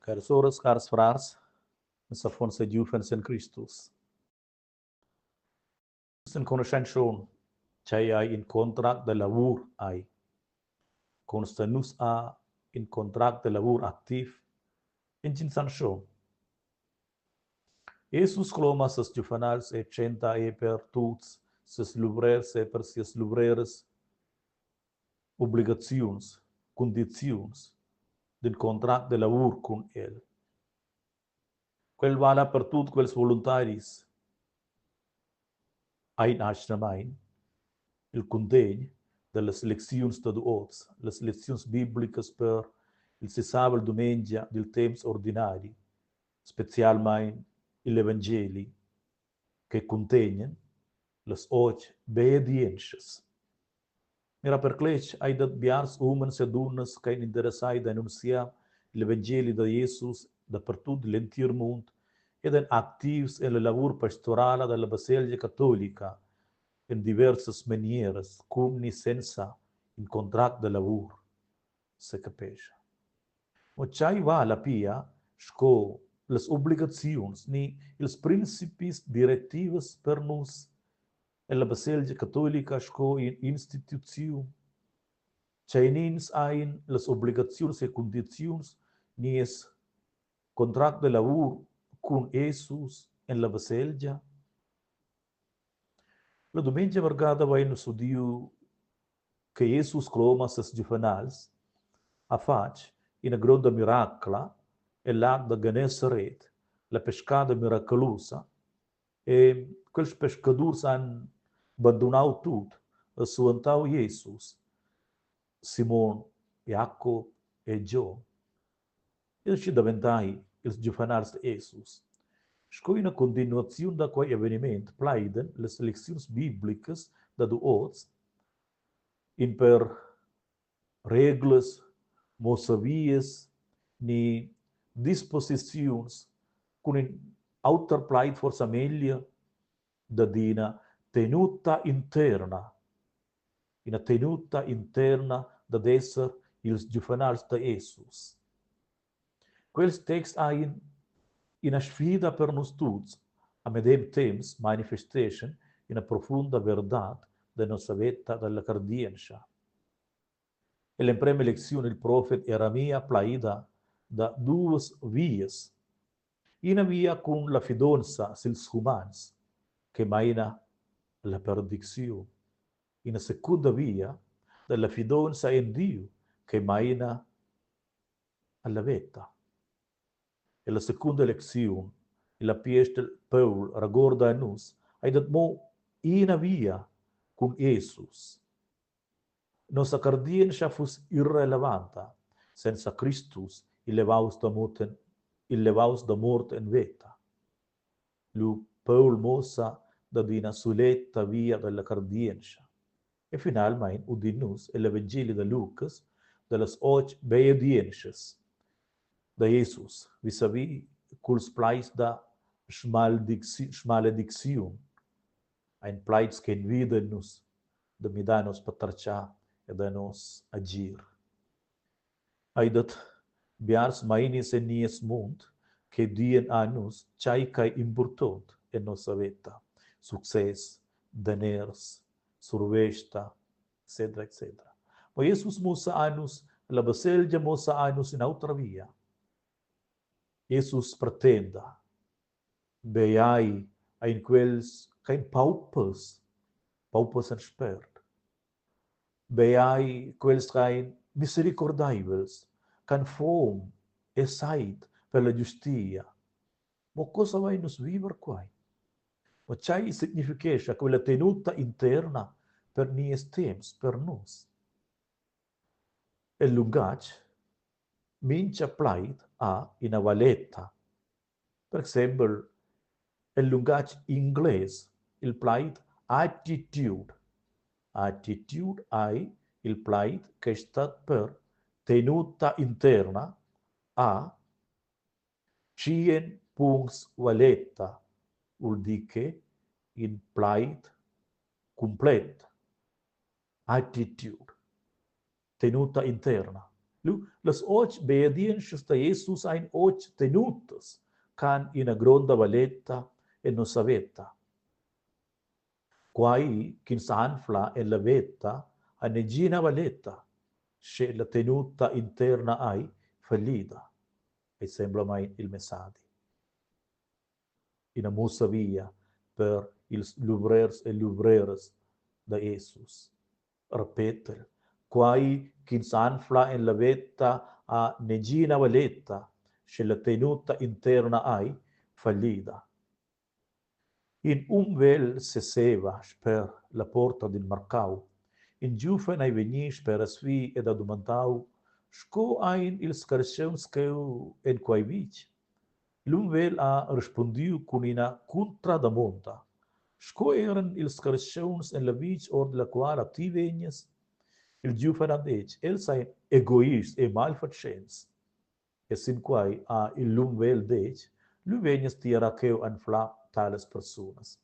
Caras soras, cars frars, nos affons e giuvens en Cristus. Nus enconuschein schon tgei ei in contract da lavur ei. Consta nus ha in contract da lavur activ, entgins san schon. Jesus cloma ses giuvenals e tschenta ei per tuts ses luvrers e per sias luvreras obligaziuns, cundiziuns d'in contract da lavur cun el. Quel vala per tut quels voluntaris ein atgnamain il cuntegn dallas lecziuns dad oz, las lecziuns biblicas per il sisavel dumengia dil temps ordinari, specialmein igl evangeli che cuntegnan las otg beadientschas. Mira per cletg ei dat biars umens e dunnas ch'ein interessai d'annunziar l'evangeli da Jesus dapertut l'entir mund ed ein activs en la lavur pastorala dalla baselgia catolica en diversas manieras cun ni senza in contract da lavur, secapescha. Mo tgei vala pia sco las obligaziuns ni ils principis directivs per nus en la baselgia catolica sco in instituziun. Tgeinins ein las obligaziuns e cundiziuns nies contract da lavur cun Jesus en la baselgia? La dumengia vargada vein nus udiu che Jesus cloma ses giuvenals, ha fatg ina gronda miracla el lag da Gennesaret, la pescada miraculosa, E quels pescadurs han bandunau tut e suentau Jesus, Simon, Jacob e Gion. Els schi daventai ils giuvenals da Jesus. Sco ina continuaziun da quei eveniment plaiden las lecziuns biblicas dad oz in per reglas, muossavias ni disposiziuns cun in auter plaid forsa meglier dad ina tenuta interna, ina tenuta interna dad esser ils giuvenals da Jesus. Quels texts ein ina sfida per nus tuts, a medem temps manifesteschan ina profunda verdad da nossa veta dalla cardientscha. Ell'emprema lecziun il profet Jeremia plaida da duas vias. Ina via cun la fidonza sils humans che meina alla perdicziun. Ina secunda via dalla fidonza en Diu che meina alla veta. E la secunda lecziun, il apiestel Paul regorda a nus, ei dat mo ina via cun Jesus. Nossa cardientscha fuss irrelevanta senza Cristus, il levaus da mort en, il levaus da mort en veta. Lu Paul muossa dad ina suletta via dalla cardientscha. E finalmein udin nus egl evangeli da Lucas dallas otg beadientschas da Jesus visavi culs plaids da smaledicziun, ein plaids che envidan nus da midar nos patertgar e da nos agir. Ei dat biars meinis en nies mund che dien a nus tgei ch'ei impurtont en nossa veta, success, daners, survesta, etc. etc. Mo Jesus muossa a nus, la baselgia muossa a nus in'autra via. Jesus pretenda, beai ein quels ch'ein paupers, paupers en spert. Beai quels ch'ein misericordaivels, ch'han fom e seit per la giustia. Mo co savein nus viver quei? Mo tgei significhescha quella tenuta interna per nies temps, per nus? El lungatg mintga plaid ha ina valeta. Per exempel el lungatg ingles il plaid attitude. Attitude ei il plaid che stat per tenuta interna a tschien puncts valeta, vul dir che in plaid cumplet. Attitude, tenuta interna. Lu, las otg beadientschas da Jesus ein otg tenutas ch'han ina gronda valeta en nossa veta. Quai ch'ins anfla en la veta ha negina valeta, sche la tenuta interna ei fallida. Ei semplamein il messadi. Ina muossavia per ils luvrers e luvreras da Jesus. Repetel, quai ch'ins anfla en la veta ha negina valeta, sche la tenuta interna ei fallida. In um vegl seseva sper la porta dil marcau. In giuven ei vegni sperasvi ed ha dumandau, Sco ein ils carstgauns cheu en quei vitg? L'um vegl ha rispundiu cun ina cuntradamonda. Sco eran ils carstgauns en la vitg ord la quala ti vegnas? Il giuven ha detg, Els ein egoists e malfatschents. E sin quei ha igl um vegl detg, Lu vegnas ti era cheu anflar talas persunas.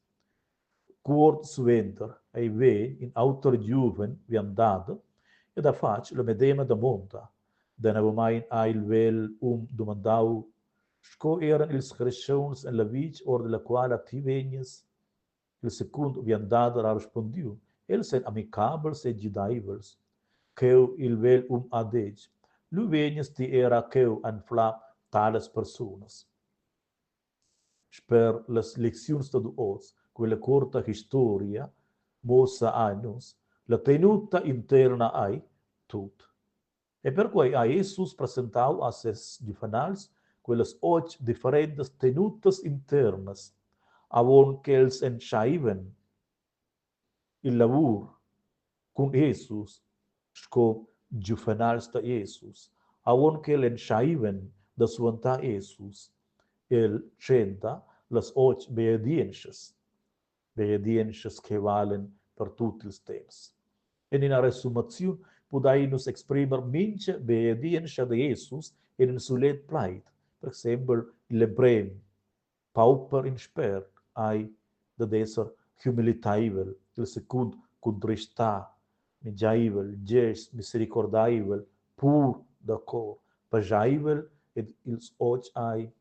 Cuort suenter ei vegn in auter giuven viandader ed ha fatg la medema damonda. Danovamein ha il vegl um dumandau, Sco eran ils carstgauns en la vitg ord la quala ti vegnas? Il secund viandader ha respondiu, Els ein amicabels e gidaivels. Cheu il vegl um ha detg, Lu vegnas ti era cheu anflar talas persunas. Sper las lecziuns dad oz, quella cuorta historia muossa a nus, la tenuta interna ei tut. E perquei ha Jesus presentau a ses giuvenals quellas otg differentas tenutas internas, avon ch'els entscheiven il lavur cun Jesus sco giuvenals da Jesus, avon ch'el entscheiven da suantar Jesus. El tschenta las otg beadientschas, beadientschas che valen per tut ils temps. En ina resumaziun pudain nus exprimer mintga beadientscha da Jesus en in sulet plaid, per exempel l'emprem pauper in spert hai dad esser humilitaivel, il secund contristà, migiaivel, gest, misericordaivel, pur da cor, pajaivel ed ils otg hai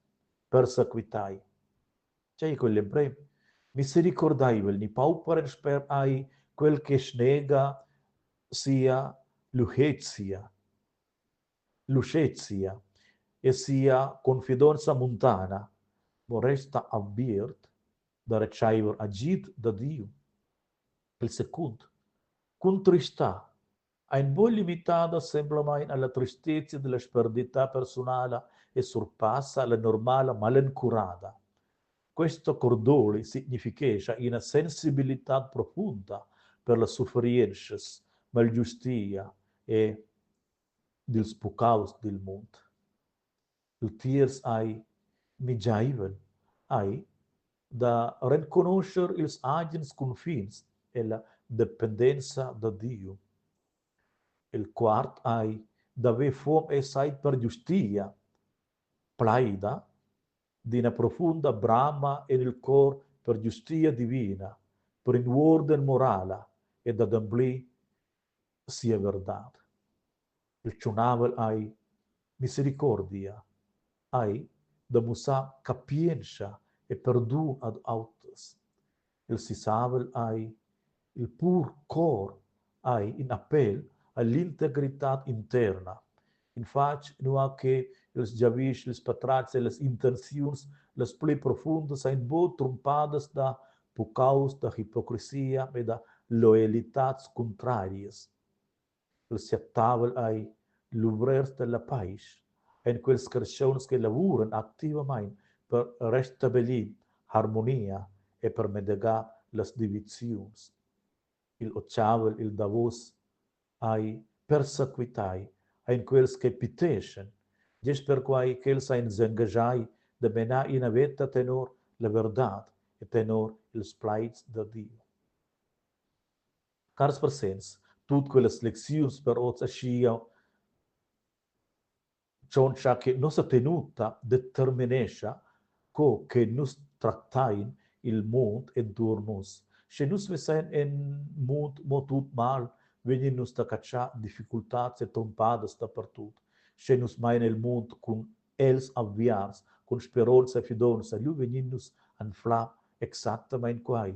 persequitai. Tgei quel emprem? Misericordaivel ni pauper en sper hai quel che snega sia luhezia, luschezia e sia confidonza muntana, mo resta aviert da retscheiver agid da Diu. Il secund, contristà, ein buc limitadas semplamein alla tristezia della sperdita persunala e surpassa la normala malencurada. Questo cordoli significhescha ina sensibilitad profunda per las sufferientschas, malgiustia e dils puccaus dil mund. Il tiers ei migeivel, ei da renconuscher ils agens cunfins e la dependenza da Diu. Il quart ei d'haver fom e seit per giustia, plaida d'ina profunda brama en il cor per giustia divina, per in uorden morala e d'ademplir sia verdad. Il tschunavel ei misericordia, ei da mussar capientscha e perdun ad auters. Il sisavel ei il pur cor ei in appel all'integritad interna, in fatg nua che ils giavischs, ils patratgs e las intenziuns las pli profundas ein buc trumpadas da puccaus, da hipocrisia e da loialitads cuntrarias. Il siatavel ei luvrers dalla paisch, ein quels carstgauns che lavuran activamein per restabilir harmonia e per medegar las divisiuns. Il otgavel, il davos, ei persequitai, ein quels che piteschan, gest perquei ch'els ein s'engaschai da menar ina veta tenor la verdad e tenor ils plaids da Diu. Cars presents, tut quellas lecziuns per oz aschia tschontscha che nossa tenuta determinescha co che nus tractain il mund enturn nus. Sche nus vesein en mund mo tut mal, vegnin nus da catschar difficultads e trumpadas dapertut. Sche nus mein el mund cun els aviarts, cun speronza e fidonza, lu vegnin nus anflar exactamein quei.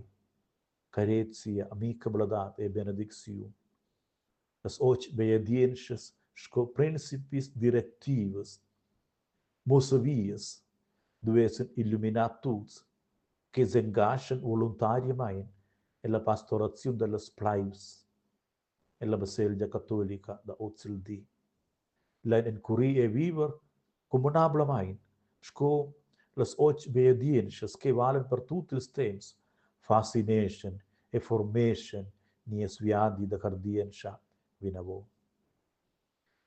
Carezia, amicabladad e benedicziun. Las otg beadientschas sco principis directivas, muossavias duessen illuminar tuts che s'engaschan voluntariamein ella pastoraziun dallas pleivs ella baselgia catolica da ozildi. Lein encurir e viver communablamein sco las otg beadientschas che valen per tut ils temps, fascineschan e formeschan nies viadi da cardientscha vinavon.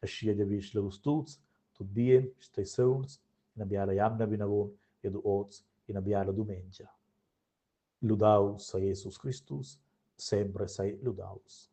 Aschia giavischel a vus tuts tut bien, stei sauns, ina biala jamna vinavon ed oz ina biala dumengia. Ludaus sei Jesus Cristus, sempre sei ludaus.